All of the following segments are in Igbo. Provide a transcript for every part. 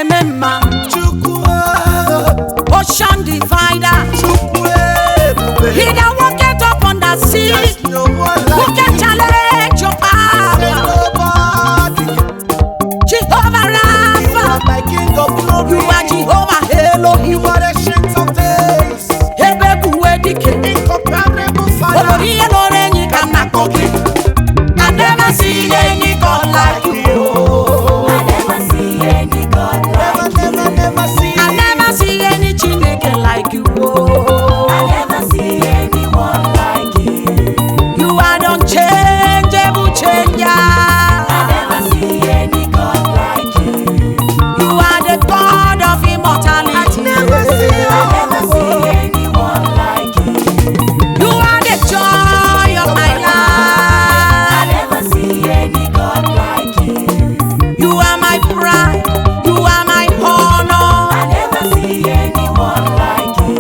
Na-eme mma. Chukwu. Ocean divider. Chukwu ebube. He that walketh upon the sea. There's no one Who like can you. challenge your I say power? nobody. Jehovah You Rapha. are my King of glory. You are Jehovah Elohim. You are the Ancient of Days. Ebekuwe dike. Incomparable Father. Olórí elórí enyi ka m na-akpọ gị. I never see any God like you. I never see any God Never, like you. never, never see. I never see any Chineke like you. Oh. I never see anyone like you. You are the unchangeable changer. I never see any God like you. You are the God of immortality. Never see. I never see anyone like you. You are the joy of my I life. never see any God like you. You are my pride. You are my honor. I never see anyone like you.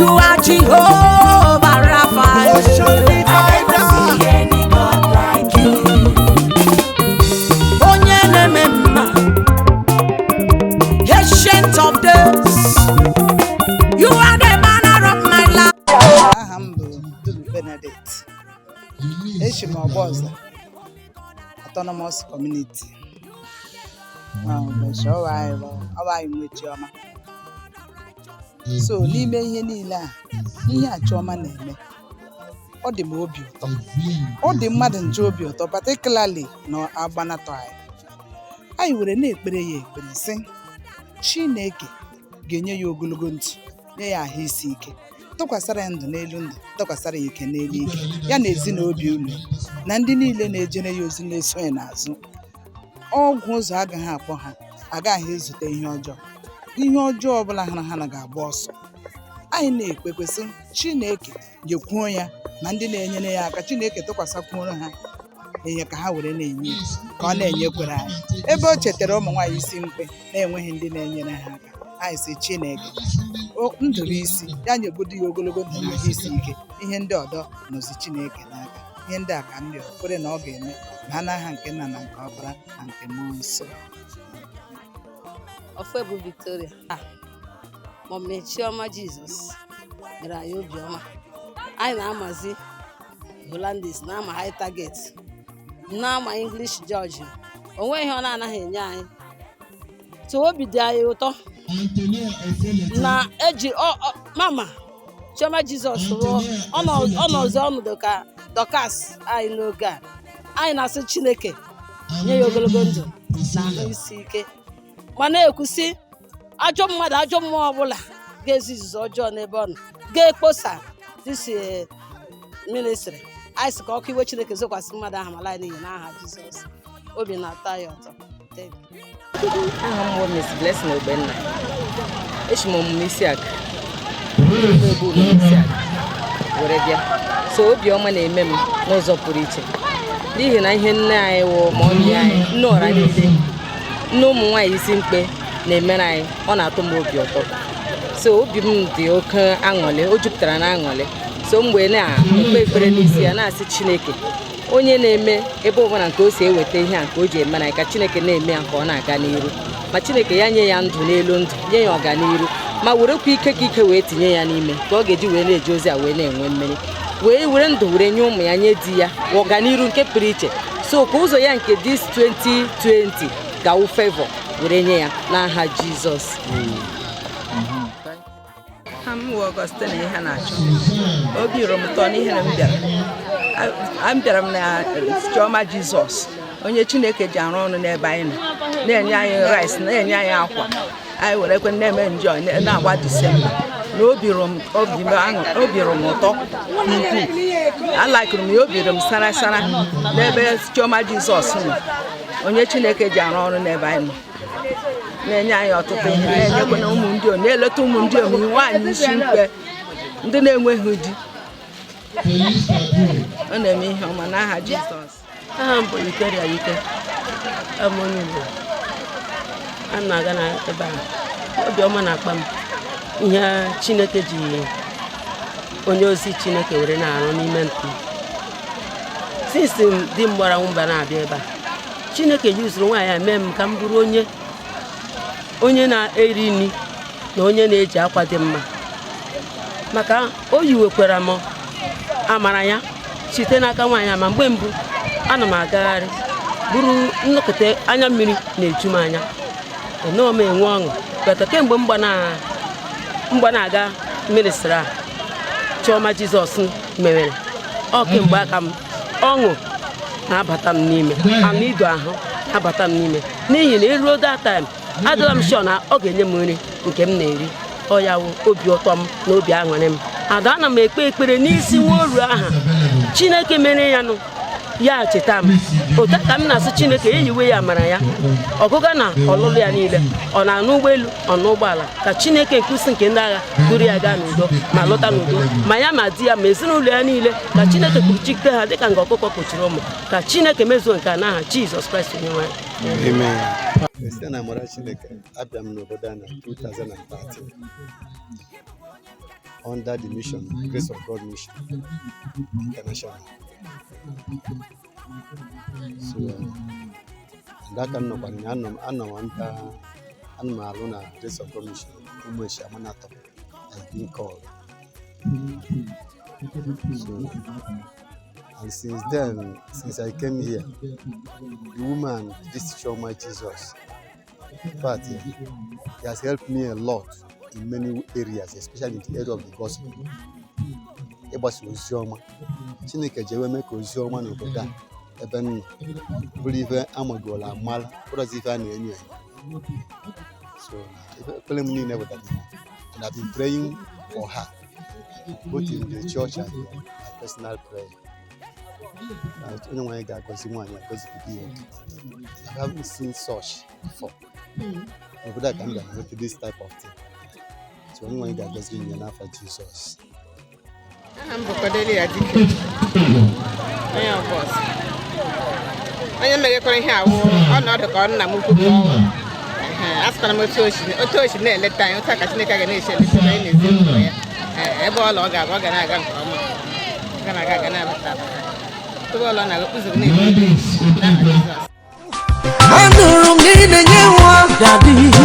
You are Jehovah Rapha. Ocean I never divider. see any God like you. Onye na-eme mma. Ancient of Days. You are the banner of my life. Aha m bụ Duru Benedict. Echi m Ọgbọza Autonomous Community. Ah, ụbọchị ọwa anyị bụ ọwa anyị nwe Chiọma. So n'ime ihe niile a, ihe a Chiọma na-eme, ọ dị m obi ụtọ. Ọ dị mmadụ nje obi ụtọ, particularly na agbanatọ anyị. Anyị were na-ekpere ya ekpere sị Chineke ga-enye ya ogologo ndụ, nye ya ahụ isi ike, tụkwasara ya ndụ n'elu ndụ, tụkwasara ya ike n'elu ike, ya na ezinụlọ unu na ndị niile na-ejere ya ozi na-eso ya n'azụ. Ọgwụ ụzọ agaghị akpọ ha, agaghị ezute ihe ọjọọ. Ihe ọjọọ ọbụla hụrụ ha na ga-agba ọsọ. Anyị na-ekpekwesị Chineke nyekwuo ya ma ndị na-enyere ya aka. Chineke tụkwasịkwuoro ha ihe ka ha were na-enye ya, ka ọ na-enyekwere anyị. Ebe o chetara ụmụ nwaanyị isi mkpe na-enweghị ndị na-enyere ha aka, anyị sị Chineke ndụ bụ isi ya, nyegodo ya ogologo ndụ na ahụ isi ike. Ihe ndị ọdọ nọzi Chineke n'aka. Ihe ndị a ka m rịọrọ, kwere na ọ ga-eme ma n'aha nke Nna na nke Ọkpara na nke Mmụọ Nsọ. Ọfọ bụ Victoria. Ah, Mummy Chioma Jesus mere anyị obiọma. Anyị na-amazi Hollandis, na-ama High Target, na-ama English George. O nweghị ihe ọ na-anaghị enye anyị. So obi dị anyị ụtọ na eji mama Chioma Jesus rụọ ọnọzi ọnọdụ ka Dorcas anyị n'oge a. Anyị na-asị Chineke nye ya ogologo ndụ na ahụ isi ike, ma na-ekwusi ajọ mmadụ, ajọ mmụọ ọbụla ga-ezi izuzu ọjọọ n'ebe ọ nọ ga-ekposa this ministry, anyị sị ka ọkụ iwe Chineke zokwasị mmadụ ahụ ma laa n'iyi n'aha Jizọs. Obi na-atọ anyị ụtọ. Thank you. Aha m bụ Miss Blessing Ogbenna. Echi m Omume Isiaka, ebe Omume Isiaka were bịa. So obiọma na-eme m n'ụzọ pụrụ iche n'ihi na ihe nne anyị wụ ma ọmị anyị, nne ọra niile, nne ụmụ nwaanyị isi mkpe na-emere anyị, ọ na-atọ m obi ụtọ. So obi m dị oke aṅụrị, o jupụtara na aṅụrị. So mgbe na-ekpe ekpere n'isi ya, na-asị Chineke onye na-eme ebe ọbụla nke o si eweta ihe a nke o ji emere anyị, ka Chineke na-eme ya ka ọ na-aga n'iru, ma Chineke ya nye ya ndụ n'elu ndụ, nye ya ọganiru, ma werekwa ike ka ike wee tinye ya n'ime ka ọ ga-eji wee na-eje ozi a wee na-enwe mmeri, wee were ndụ were nye ụmụ ya, nye di ya ọganiru nke pụrụ iche. So ka ụzọ ya nke this 2020 gawu favor were nye ya n'aha Jizọs. Aha m wụ Augustine. Ihe na-achọ obi rụrụ m ụtọ n'ihe na m bịara. A bịara m na Chioma Jizọs, onye Chineke ji arụ ọrụ n'ebe anyị nọ, na-enye anyị rice, na-enye anyị akwa, anyị werekwe na-eme njọ na-agba Disemba na obi rụrụ m obi m obi rụrụ m ụtọ nke ukwuu. Alakịrị m ya, obi rụrụ m sara sara n'ebe Chioma Jizọs nọ, onye Chineke ji arụ ọrụ n'ebe anyị nọ, na-enye anyị ọtụtụ ihe, na-enyekwana ụmụ ndị o na-eleta ụmụ ndị omi nwaanyị isi mkpe, ndị na-enweghị di. Ọ na-eme ihe ọma n'aha Jizọs. Aha m bụ Victoria Ike. Abụ m onye Igbo. A na-aga na ebe a, obiọma na-akpa m ihe Chineke ji onye ozi Chineke were na-arụ n'ime ndụ m. Since di m gbara mba na-abịa ebe a, Chineke yuzuru nwaanyị a mee m ka m bụrụ onye Onye na-eri nri na onye na-eji akwa dị mma, maka o yiwekwara m amara ya site n'aka nwaanyị a. Ma mgbe mbụ ana m agagharị bụrụ nnọkọta, anya mmiri na-eju m anya, enọọ m enwe ọṅụ. Bata kemgbe mgba na-aga ministry a Chioma Jizọs mewere, ọ kemgbe aka m ọṅụ na-abata m n'ime, anụ ido ahụ na-abata m n'ime, n'ihi na eruo that time, adịla m sure na ọ ga-enye m nri nke m na-eri. Ọ ya wụ obi ụtọ m na obi aṅụrị m. Ada, ana m ekpe ekpere n'isi nwa oru aha Chineke mere ya nụ ya cheta m otu ka m na-asị Chineke eyiwe ya amara ya ọgụga na ọlụlụ ya niile. Ọ na-anụ ụgbọelu, ọ na ụgbọala, ka Chineke nkwụsị nke ndị agha buru ya gaa n'udo ma lọta n'udo, ma ya ma di ya ma ezinụlọ ya niile. Ka Chineke kpuchite ha dịka nga ọkụkọ kpuchiri ụmụ. Ka Chineke mezuo nke a n'aha Jizọs Kraịst onye nwe anyị. Amen. Site na amara Chineke, abịa m n'obodo a na 2013 under the mission Grace of God Mission International. So and aka m nọkwara na anọ m nta, ana m alụ na Grace of God Mission Ụmụeshi Amanato has been called. So and since then, since I came here, the woman, this Chioma Jesus, in fact, he has helped me a lot in many areas, especially in the area of the gospel. Ịgbasa ozi ọma, Chineke ji ewe mee ka ozi ọma n'obodo a ebe m nọ bụrụ ife amagoro amala, bụrụzi ife a na-enyo enyo. So ekpere m niile bụ that and I've been praying for her both in the church and in my personal prayer. Na onye nwe anyị ga-agọzi nwaanyị, agọzibiga ya oke. I haven't seen such before. N'obodo a ka m bịara nweta this type of thing. So onye nwe anyị ga-agọzi ya n'afọ Jizọs. Aha m bụ Cordelia Dike, onye ọbọs, onye meghekwara ihe awụ ọnọdụ ka ọ nna m ukwu ka ọ wụ. Ehe, asịkwara m otu o si na-eleta anyị, otu a ka Chineke ga na-esi eleta anyị na ezinụlọ ya. Ee, ebe ọla ọ ga-abụ, ọ ga na-aga nke ọma, ọ ga na-aga aga, na-abata abata, ebe ọla ọ na-aga ụzọ na-ebu n'aha Jizọs. Anụrụ m na ị na-enye nwa. Daddy.